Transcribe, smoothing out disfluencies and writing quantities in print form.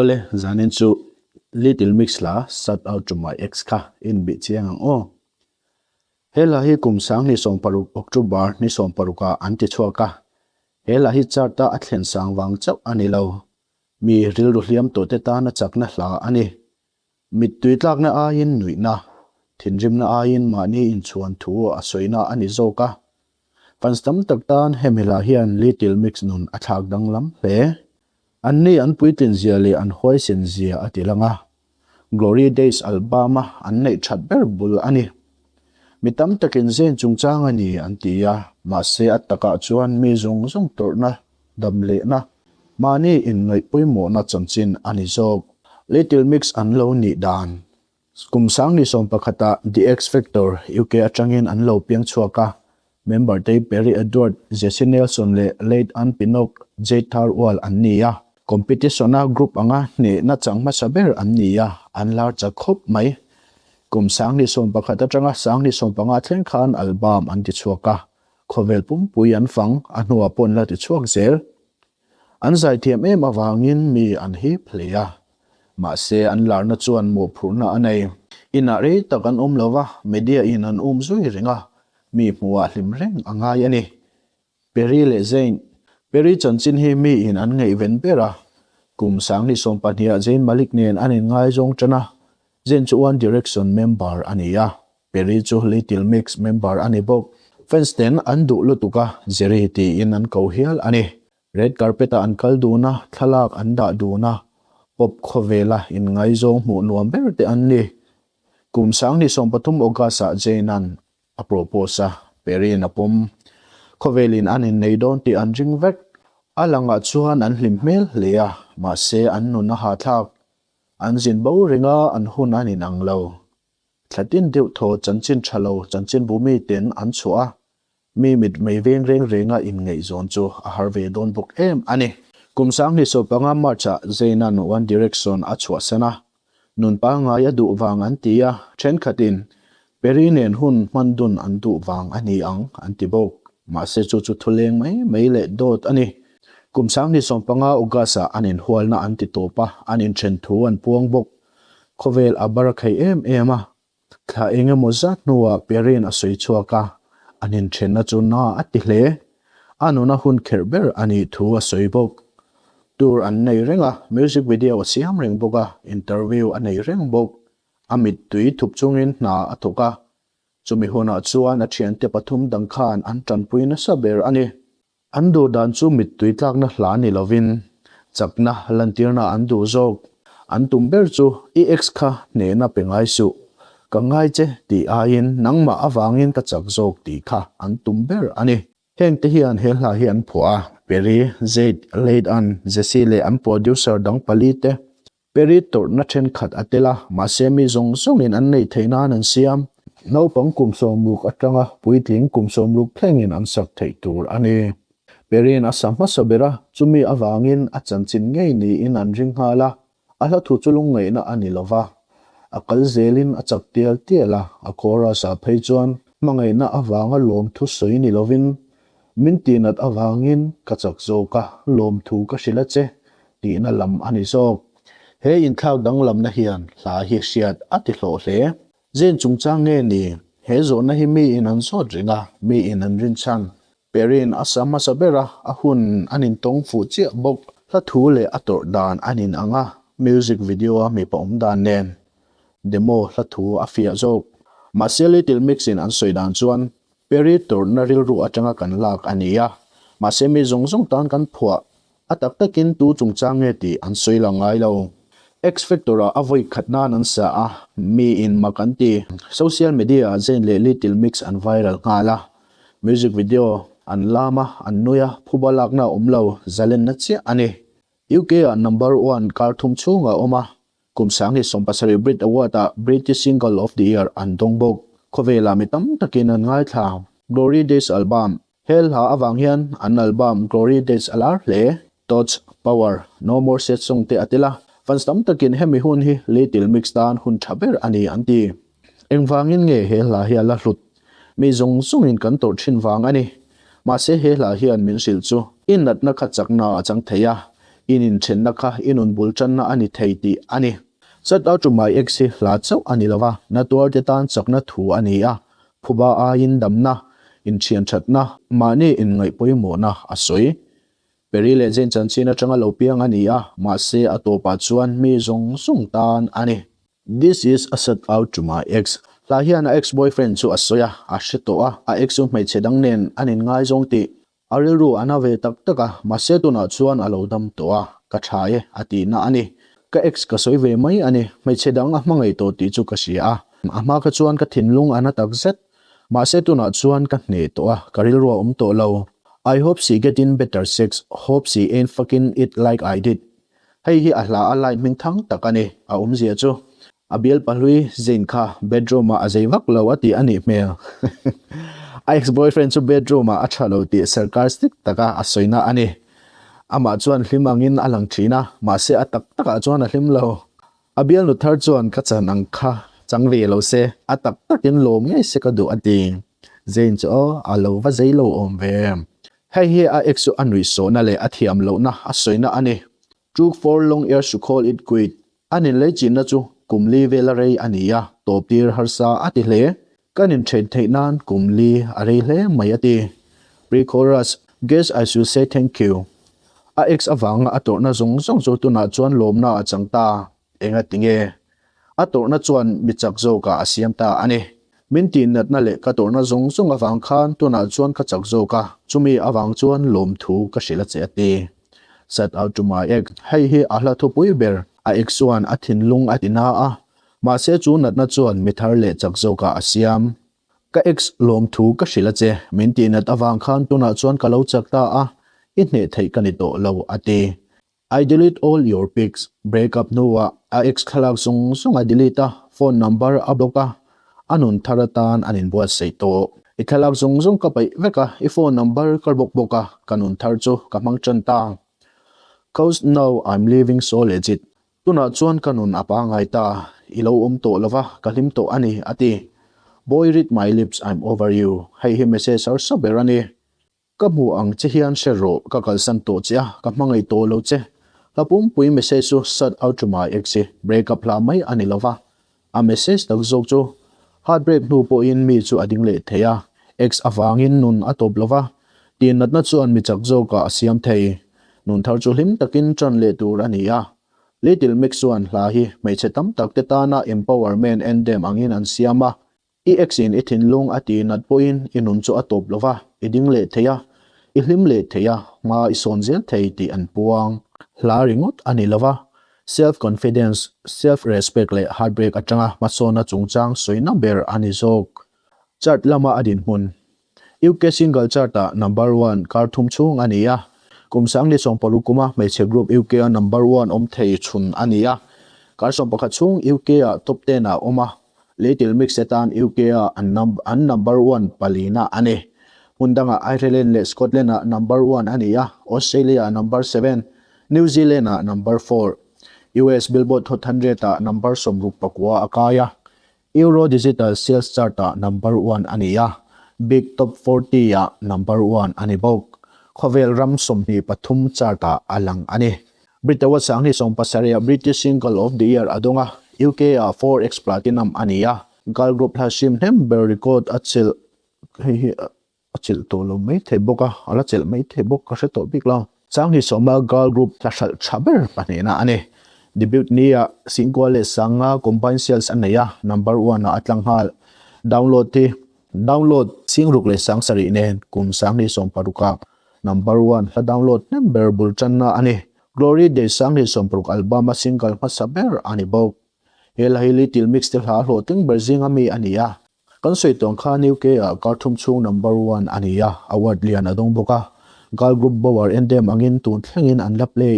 Awle, zanin chu Little Mix hla Shout Out To My Ex kha in bih chiang ang aw. He hla hi kum 2016 October ni 16 ah an ti chhuak a, he hla hi chart a a thlen sang vang chauh a ni lo. Mi rilru hliam tawhte tana chakna hla a ni. Mittui tlakna aiin nuihna, thinrimna aiin mahni inchhuan thu a sawina a ni zawk a. Fans tam tak tan hemi hla hian Little Mix nun a thlak danglam hle. Anni an puitlin zia leh an huaisen zia a ti lang a. Glory Days album-a an neih that ber bul a ni. Mi tam takin Zayn chungchang a ni an ti a, mahse a takah chuan mi zawng zawng tawrhna dam lehna, mahni inngaih pawimawhna chanchin a ni zawk. Little Mix an lo nih dan. Kum 2011 ah The X Factor UK atangin an lo piang chhuak a, member te Perrie Edward, Jesy Nelson leh Leigh Ann Pinnock, Jade Tharwal an ni a. Competition-a group anga hnehna chang hmasa ber an ni a, an lar chak khawp mai. Kum 2011 atanga 2015 thleng khan album an ti chhuak a, Khawvel pumpui an fang, a hnuah pawh an la ti chhuak zel. An zaithiam em avangin mi an hip hle a. Mahse, an larna chuan mawhphurhna a nei. Inah rei tak an awm lo va, media in an um zui reng a, mi hmuhah hlim reng a ngai a ni. Perry leh Zayn. Perry chanchin hi mi in an ngaihven ber a. Kum 2020 ah Zayn Malik nen an inngaizawng tan a, Zayn chu One Direction member a ni a. Perry chu Little Mix member a ni bawk. Fans ten an duh lutuk a, Jerry tiin an ko hial a ni. Red carpet ah an kal dun a, thlalak an dah dun a, pop khawvela inngaizawng hmuh nuam ber te an ni. Kum 2013 August ah Jane-a'n a propose a, Perry-in a pawm. Khawvelin an innei dawn tih an ring vek. A langah chuan an hlim hmel hle a, mahse an nun a hahthlak. An zin bo reng a, an hun an inang lo. Thla tin deuh thaw chanchin tha lo chanchinbu mi ten an chhuah a, mi mit mei veng reng renga inngaihzawn chu a har ve dawn bawk em a ni. Kum 2015 March-ah Zayn-a'n One Direction a chhuahsan a, nun pangngai a duh vang an ti a, thenkhatin Perry nen hun hman dun an duh vang a ni ang an ti bawk. Mahse chu chu thuleng mai mai leh dawt a ni. Kum 2015 August-ah an inhualna an ti tawp a, an inthen thu an puang bawk. Khawvel a bar thei em em a, thla eng emaw zat hnuah Perrin a sawi chhuak a, an inthenna chu na a ti hle. A nuna hun kherh ber a nih thu a sawi bawk. Tour an nei reng a, music video a siam reng bawk a, interview a nei reng bawk. A mittui thup chungin hna a thawk a, chumi hunah chuan a thiante pathum dang khan an tanpui nasa ber a ni. An duh dan chu mittui tlakna hla ni lovin chakna lantirna an duh zawk. An tum ber chu i ex kha hnehna pe ngai suh, ka ngai che tih aiin nangmah avangin ka chak zawk tih kha an tum ber a ni. Heng te hian he hla hi an phuah a, Perry, Jade, Leigh Ann, Jessie leh an producer dang pali te. Perry tawrhna thenkhat a tel a, mahse mi zawng zawngin an neih theih nan an siam. Naupang kum 60 atanga puitling kum 60 thlengin an sak theih tur a ni. Perry-in a sa hmasa ber a, chumi avangin a chanchin ngei niin an ring nghal a, a hla thu chu lungngaihna a ni lo va. A kal zelin a chak tial tial a, a chorus-ah phei chuan hmangaihna avanga lawmthu sawi ni lovin, Min tihnat avangin ka chak zawk a, lawmthu ka hrilh a che, tihna lam a ni zawk. He inthlak danglamna hian hla hi hriat a ti hlawh hle. Zin chungchang nge ni? He zawhna hi miin an zawt reng a, miin an rinchhan. Perrin a sa hmasa ber a, a hun an intawng fuh chiah bawk. Hla thu leh a tawrh dan an inang a, music video-a mipa awm dan nen. Demo hla thu a fiah zawk. Mahse Little Mix-in an sawi dan chuan Perry tawrhna rilru atanga kan lak a ni a, mahse mi zawng zawng tan kan phuah. A tak takin tu chungchang nge tih an sawi la ngai lo. X Factor-ah a vawi khat nan an sa a, miin mak an ti. Social media-ah Zayn leh Little Mix an viral nghal a, music video an lam a, an nui a, phuba lakna a awm lo, zalenna chiah a ni. UK-ah number one kar thum chhungah a awm a, Kum 2017 Brit Award-ah British Single of the Year an dawng bawk. Khawvelah mi tam takin an ngaithla. Glory Days album. He hla avang hian an album Glory Days a lar hle. Touch, Power, No More Sad Song te a tel a. Fans tam takin hemi hun hi Little Mix tan hun tha ber a ni an ti. Engvangin nge he hla hi a la hlut? Mi zawng zawngin kan tawrh thin vang a ni. Mahse he hla hian min hrilh chu i natna kha chakna a chang thei a. In inthenna kha i nun bul tanna a ni thei tih a ni. Shout out to my ex hi hla chauh a ni lo a, na tuarte tan chakna thu a ni a, phuba aiin damna, inthianthatna, mahni inngaih pawimawhna a sawi. Perry leh Jane chanchin atanga lo piang a ni a, mahse a tawpah chuan mi zawng zawng tan a ni. This is a shout out to my ex. Hla hian a ex-boyfriend chu a sawi a, a hre tawh a, a ex chu hmeichhe dang nen an inngaizawng tih a rilru a na ve tak tak a, mahse tunah chuan a lo dam tawh a, ka tha e a tihna a ni. Ka ex ka sawi ve mai a ni, hmeichhe dang a hmangaih tawh tih chu ka hria a, a hma kha chuan ka thinlung a na tak zet. Mahse tunah chuan ka hneh tawh a, ka rilru a awm tawh lo. I hope she getting better sex, hope she ain't fucking it like I did. Hei hi a hla a line hming thang tak a ni, a awmzia chu. A bial pahlui Zane kha bedroom ah a zei vak lo a tih a nih hmel. A ex-boyfriend chu bedroom ah a tha lo tih sarcastic taka a sawina a ni. Amah chuan hlim angin a lang thin a, mahse a tak takah chuan a hlim lo. A bialnu thar chuan ka chan ang kha chang ve lo se, a tak takin lawm ngei se ka duh a ti. Zane chu aw, a lo va zei lo awm ve. Hei hi a ex chu a nuihsawhna leh a thiam lohna a sawina a ni. Took for long years to call it quit. A ninlei chinna chu kum li vela rei a ni a, tawp tir harsa a ti hle. Kan inthen theih nan kum li a rei hle mai a ti. Pre-chorus, Guess I should say thank you. A ex avanga a tawrhna zawng zawng chu tunah chuan lawmna a chang ta. Enga tinge? A tawrhna chuan mi chak zawkah a siam ta a ni. Min tihnatna leh ka tawrhna zawng zawng avang khan tunah chuan ka chak zawk a, chumi avang chuan lawmthu ka hrilh a che a ti. Shout out to my ex. Hei hi a hla thupui ber. A ex chuan a thinlung a ti na a, Mahse chu natna chuan mi thar leh chak zawkah a siam. Ka ex lawmthu ka hrilh a che, min tihnat avang khan tunah chuan ka lo chak ta a, i hneh theih ka ni tawh lo, a ti. I delete all your pics, break up hnuah a ex thlalak zawng zawng a delete a, phone number a block a, a nun thar atan an inbuatsaih tawh. I thlalak zawng zawng ka paih vek a, i phone number ka block bawk a, ka nun thar chu ka hmang tan ta. Cause now I'm living so legit. Tunah chuan ka nun a pangai ta, i lo awm tawh lova, ka hlim tawh a ni, a ti. Boy read my lips, I'm over you, hei hi message harsa ber a ni. Ka hmuh ang che hian hre rawh, ka kalsan tawh che a, ka hmangaih tawh lo che. Hla pumpui message chu Shout out to my ex hi break up hla mai a ni lova, a message tak zawk chu heartbreak hnu pawhin mi chu a ding leh thei a, ex avangin nun a tawp lova, tihnatna chuan mi chak zawkah a siam thei. Nun thar chu hlim takin tan leh tur a ni a. Little Mix chuan hla hi hmeichhe tam tak te tana empowerment anthem angin an siam a, I ex in i thinlung a tih nat pawhin i nun chu a tawp lova, i ding leh thei a, i hlim leh thei a, hma i sawn zel thei tih an puang. Hla ringawt a ni lova, self confidence, self respect leh heartbreak atanga hmasawnna chungchang sawina ber a ni zawk. Chart lama a dinhmun. UK single chart ah number one kar thum chhung a ni a, kum sangli sawmparuk kuma hmeichhe group UK a number one awm thei chhun a ni a, kar 11 chhung UK ah top ten ah awm a, Little Mix te tan UK ah an an number one palina a ni. Hmun dangah Ireland leh Scotland ah number one a ni a, Australia ah number seven, New Zealand ah number four. US Billboard Hot 100 ah number 64 a kai a, Euro Digital Sales Chart ah number one a ni a, Big Top 40 ah number one a ni bawk. Khawvel ram 23 chart ah a lang a ni. Brit Award Sangni 17 ah British Single of the Year a dawng a, UK ah 4X Platinum a ni a. Girl group hla hrim hnem ber record a chelh, hei hi a chelh tawh lo mai thei bawk a, a la chelh mai thei bawk ka hre tawh bik lo. Sangni sawma girl group hla hralh tha ber pahnihna a ni. Debut ni ah Singkua leh Sanga combined sales a nei a, number one ah a tlang nghal. Download hi download Singruk leh Sangsarih nen kum Sangni 16 ah Number one hla download hnem ber bul tanna a ni. Glory Days 2016 album a single hmasa ber a ni bawk. He hla hi Little Mix te hla hlawhtling ber zinga mi a ni a. Kan sawi tawng khan UK ah kar thum chhung number one a ni a, award lian a dawng bawk a. Girl group Bower Anthem angin tun thlengin an la play.